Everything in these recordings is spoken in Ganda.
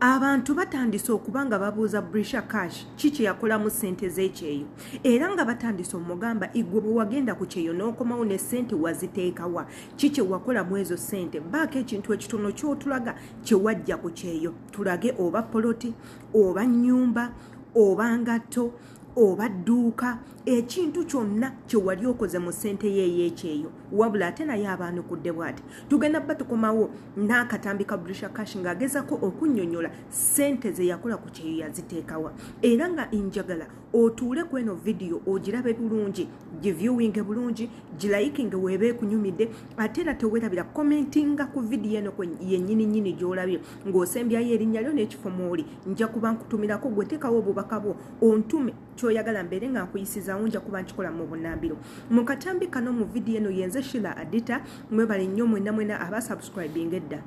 Abantu batandise okuba nga babuuza Brisher Kash ki kye yakolamu ssente z'ekyeyo era nga batandise omugamba igwe bwe wagenda ku kyeyo n'okomawo ne ssente waziteekawa, ki kye wakola mu ezo ssente, baako ekintu ekitono ky'otulaga kye wajja ku kyeyo, tulage oba poloti oba nnyumba oba ngatto oba dduuka, ekintu kyonna kye wali okoze mu ssente ye ey'ekyeyo. Wabula ate naye abaanukudde bw'ati, tugenda bba tukomawo n'akatambi ka Brisher Kash ng'agezako okunnyonnyola ssente ze yakola ku kyeyo yaziteekawa, era nga njagala otuule ku eno vidiyo ogirabe bulungi, giviewinge bulungi, gilayikinge weeba ekunyumidde, ate era tewerabira commentinga ku vidiyo eno yennyini nnyini gy'olabye ng'osembyayo erinnya lyo n'ekifo mw'oli. Nja kuba nkutumirako, gwe teekawo obubaka bwo ontume kyoyagala mbeere nga nkuyisizaawo, nja kuba nkikola mu bunnambiro mu katambi kano mu vidiyo eno. Yenze Shila Adita, mwebale nnyo mwenna mwena abasubscribinga edda.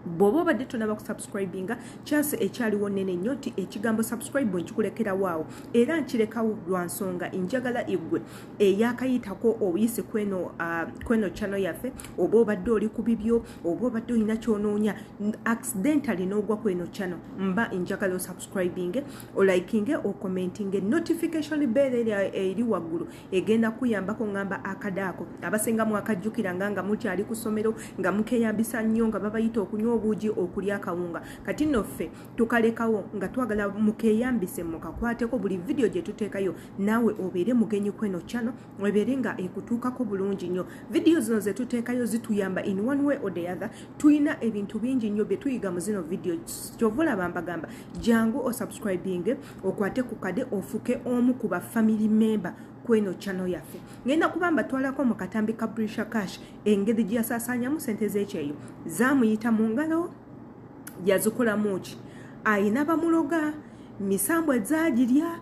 Bw'oba obadde tonaba kusubscribinga, chance ekyaliwo nnene nnyo nti ekigambo subscribe nkikulekerawo awo, era nkirekawo lwa nsonga njagala iggwe eyakayitako obuyisi kweno channel yaffe, oba obadde oli ku bibyo oba obadde olina kyonoonya accidentally n'ogwa kweno channel, mba njagala osubscribinge, olikinge, ocommentinge. Notification bell eri waggulu egenda kuyambako. Ngamba akadaako abasinga mwakajjukira nga mukyali ku ssomero nga mukeyambisa nnyo nga babayita okunywa obuugi, okulya akawunga. Kati nno ffe tukalekawo nga twagala mukeyambise, mukakwateko buli vidiyo gye tuteekayo, naawe obeere mugenyi kweno channel, obeere nga ekutuukako bulungi nnyo. Vidiyo zino ze tuteekayo zituyamba in one way or the other. Tulina ebintu bingi nnyo bye tuyiga mu zino vidiyo. Kyova olaba mbagamba jangu osubscribinge, okwate ku kade, ofuke omu ku ba family member kweno channel yaffe. Ngenda kuba mbatwalako mu katambi ka Brisher Kash, engeri gye yasaasaanyamu sente z'ekyeyo, zaamuyita mu ngalo, yazikolamu ki, ayina bamuloga, misambwa zaagirya,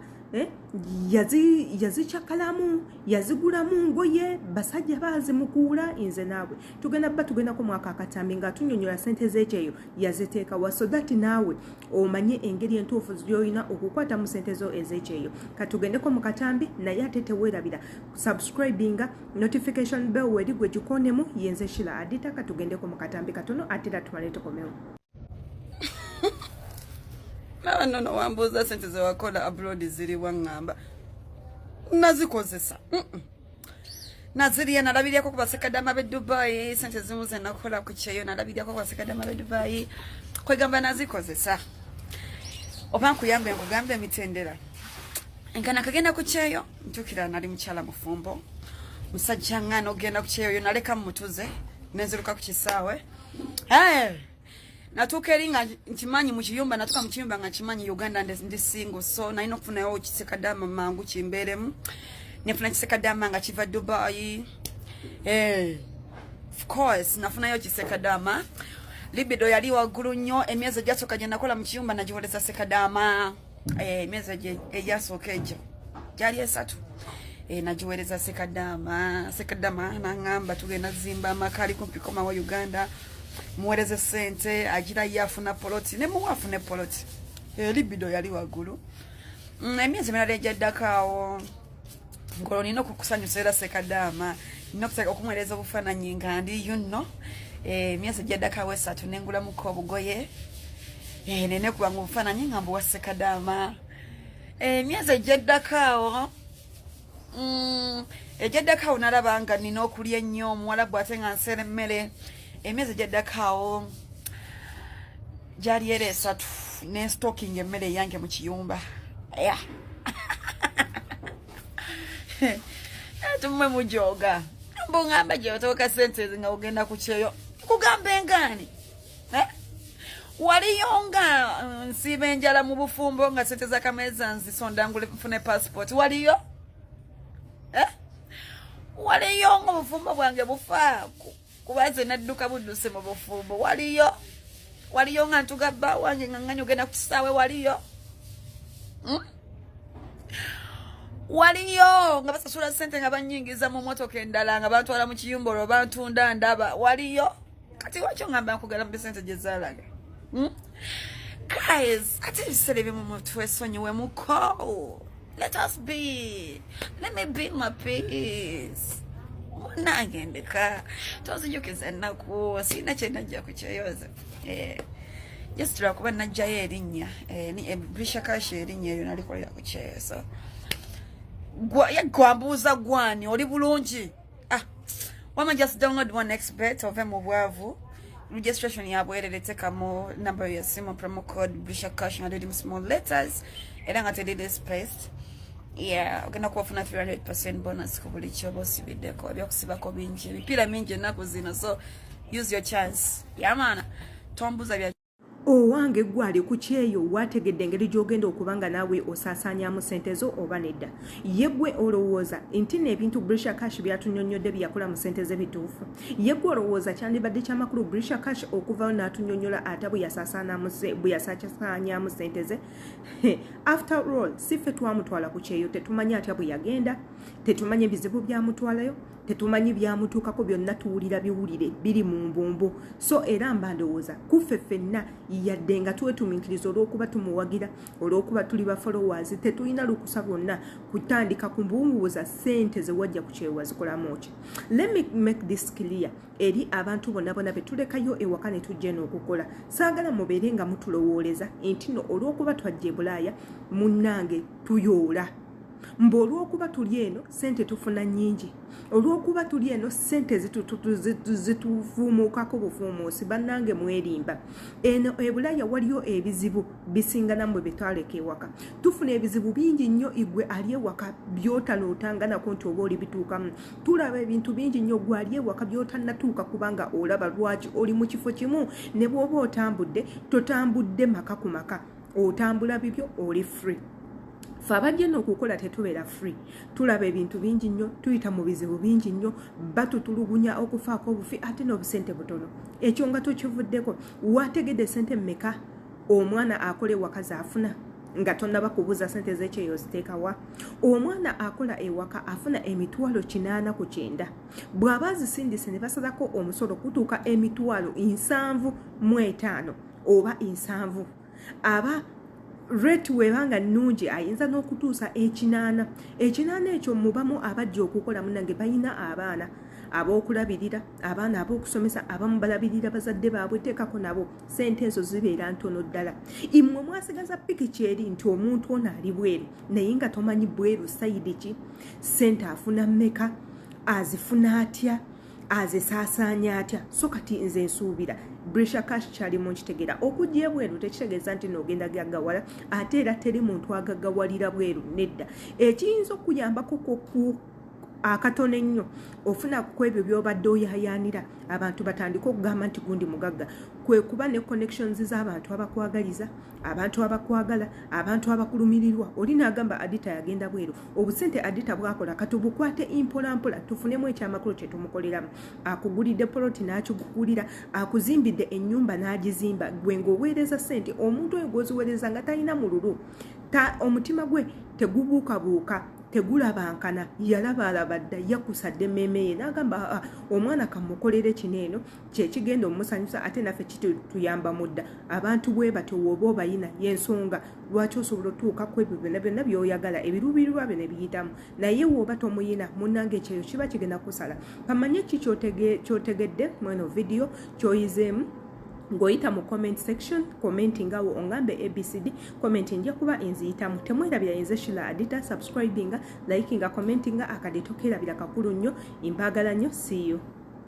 yazikyakalamu, yazigulamu ngoye, basajja baazimukuula. Nze naawe tugenda bba tugendako mwaka akatambi ng'atunyonyola sente z'ekyeyo yaziteekawa, so that naawe omanye engeri entuufu gy'olina okukwatamu sente zo ez'ekyeyo. Katugendeko mu katambi, naye ate teweerabira subscribinga, notification bell weri gwe gikonemu. Yenze Shila Adita, katugendeko mu katambi katono ate era tumale tukomewo. Nawe nono wambuuza sente zewakola abroad ziri waŋŋamba nazikozesa. Nazirya, nalabiryako ku basekadama b'e Dubai. Sente zimu zenakola ku kyeyo nalabiryako ku basekadama b'e Dubai, kwegamba nazikozesa. Oba nkuyambe nkugambe emitendera nga nakagenda ku kyeyo? Ntukira nali mukyala mufumbo, musajja nga nogenda ku kyeyo naleka mutuze nenziruka ku kisaawe. Hey! Natuuka eri nga nkimanyi mu kiyumba, natuuka mu kiyumba nga nkimanyi Uganda ndi single, so nalina okufunayo kisekadama mangu kimbeeremu. Nefuna kisekadama nga kiva Dubai. Hey. Of course nafunayo kisekadama, libido yali waggulu nnyo. Emyezi egyasooka gye nakola mu kiyumba nagiwoleza sekadama. Emyezi egyasooka egyo gyali 3, nagiweereza sekadama. Sekadama naŋŋamba tugenda zimba amaka, ali kumpi komawo Uganda, muweereze sente agira ye afuna poloti, ne muwa afune poloti. Libido yali waggulu. Emyezi emirala egyaddako awo ngolwo nina okukusanyusa era sekadaama nina okumuweereza obufaananyi nga ndi yuno. Emyezi egyaddako awo 3 nengulamuko obugoye, nene kubanga obufaananyi nga mbuwa sekadaama. Emyezi egyaddako awo, egyaddako awo nalaba nga nina okulya ennyo, omuwala ate nga nseera emmere. Emyezi egyaddako awo gyali era 3 nenstocking emmere eyange mu kiyumba. Yeah. Tumwe mujoga mbungamba gyotoka sente nga ogenda ku kyeyo, kugamba engaani, eh? Waliyo nga nsiiba enjala mu bufumbo nga sente zakameeza nzisonda ngule nfune passport? Waliyo, eh? Waliyo nga obufumbo bwange bufa kuba nze nadduka budduse mu bufumbo? Waliyo, waliyo nga ntuga bba wange nga nganya ogenda ku kisaawe? Waliyo, Waliyo nga basasula sente nga banyingiza mu motoka endala nga bantwala mu kiyumba olwo bantunda ndaba? Waliyo? Kati wakyo ngamba nkugala mu sente gye zaalaga, Guys, ate ebiseera ebimu mutwesonyiwemuko. Let us be, let me be my peace. Munange ndeka, tonzijukiza ennaku, sirina kyenajja ku kyeyoza. Eh. Just lwakuba najjayo erinnya, Brisha Cash, erinnya eryo nalikolera ku kyeyo. So gwambuuza gwani oli bulungi? Ah, wama, just download 1xBet ove mu bwavu. Registration yabwerere, tekamu number ya simu, promo code Brisha Cash nga liri mu small letters era nga teriri spaced. Yeah, ogenda kuba ofuna 300% bonus ku buli kyoba osibiddeko. Ebyokusibako bingi, emipiira mingi ennaku zino, so use your chance. Yamaana, tombuuza bya Owange gwali ku kyeyo, wategedde engeri gy'ogenda okuba nga naawe osaasaanyamu ssente zo oba nedda? Ye gwe olowooza nti n'ebintu Brisha Cash byatunyonnyodde bye yakola mu ssente ze bituufu? Ye gwe olowooza kyandibadde kyamakulu Brisha Cash okuvayo n'atunyonnyola ate bwe yasaasaanyamu ssente ze? After all, si ffe twamutwala ku kyeyo. Tetumanyi atya bwe yagenda, tetumanyi ebizibu byamutwalayo, tetumanyi byamutuukako. Byonna tuwulira biwulire biri mu mbumbu. So era mba ndowooza kuffe ffenna, yadde nga twetumiikiriza olw'okuba tumuwagira, olw'okuba tuli ba followers, tetulina lukusa lwonna kutandika kumbuuza ssente ze wajja ku kyeyo wazikolamu ki. Let me make this clear eri abantu bonna bonna betulekayo ewaka ne tujja eno okukola. Saagala mubeere nga mutulowooleza nti no olw'okuba twajja e Bulaaya, munnange, tuyoola mbu olw'okuba tuli eno sente tufuna nnyingi, olw'okuba tuli eno sente zitufuumuukako bufuumuusi. Bannange, mwerimba. Eno ebulaaya waliyo ebizibu bisinga nammwe betwaleka ewaka. Tufuna ebizibu bingi nnyo igwe ali ewaka byotalootanga nako nti oba oli bituukamu. Tulaba ebintu bingi nnyo gwe ali ewaka byotannatuuka, kubanga olaba lwaki oli mu kifo kimu. Ne bw'oba otambudde, totambudde maka ku maka, otambula bibyo, oli free. Fe abajja nno okukola tetubeera free. Tulaba ebintu bingi nnyo, tuyita mu bizibu bingi nnyo, batutulugunya okufaako obufi, ate n'obusente butono. Ekyo nga tokivuddeko, wategedde sente mmeka omwana akola ewaka zaafuna nga tonnaba kubuuza sente z'ekyeyo ziteekawa? Omwana akola ewaka afuna 890,000. Bw'aba azisindise ne basalako omusolo, kutuuka 75,000 oba 70. Aba rate webanga nnungi, ayinza n'okutuusa 80. 80 ekyo mubamu abajja okukola, munange, balina abaana ab'okulabirira, abaana ab'okusomesa, abamu balabirira bazadde baabwe, teekako nabo, sente ezo zibeera ntono ddala. Immwe mwasigaza pikiki eri nti omuntu ono ali bweru, naye nga tomanyi bweru side ki, sente afuna mmeka, azifuna atya, azisaasaanya atya. So kati nze nsuubira Brisha Cash kyalimu nkitegeera. Okujja ebweru tekitegeeza nti noogenda gaggawala, ate era teri muntu agaggawalira bweru, nedda. Ekiyinza okuyambako ku akatono ennyo ofuna ku ebyo by'obadde oyayaanira abantu batandike okugamba nti gundi mugagga, kwe kuba ne connections z'abantu abakwagaliza, abantu abakwagala, abantu abakulumirirwa. Oli n'agamba, "Adita yagenda bweru, obusente Adita bwakola katubukwate mpolampola tufunemu ekyamakulu kyetumukoleramu." Akugulidde poloti n'akigulira, akuzimbidde ennyumba n'agizimba, gwe ng'oweereza sente. Omuntu oyo gw'oziweereza nga talina mululu, omutima gwe tegubuukabuuka, tegulabankana, yalabaalaba dda, yakusadde emmeeme ye n'agamba, "Ah, omwana kamukolere kino eno kyekigenda omusanyusa, ate naffe kituyamba mudda." Abantu bwe batyo woba obayina, yensonga lwaki osobola otuuka ku ebyo byonna byonna byoyagala, ebiruubirirwa byo ne biyitamu. Naye woba tomuyina, munnange, ekyeyo kiba kigenda kusala. Kamanye ki kyotegedde mweno vidiyo, kyoyizeemu ng'oyita mu comment section. Commentingawo ongambe ABCD, comment nja kuba nziyitamu. Temwerabira, nze Shila Adita. Subscribinga, likinga, commentinga, akadde tokerabira, kakulu nnyo. Mbaagala nnyo, see you.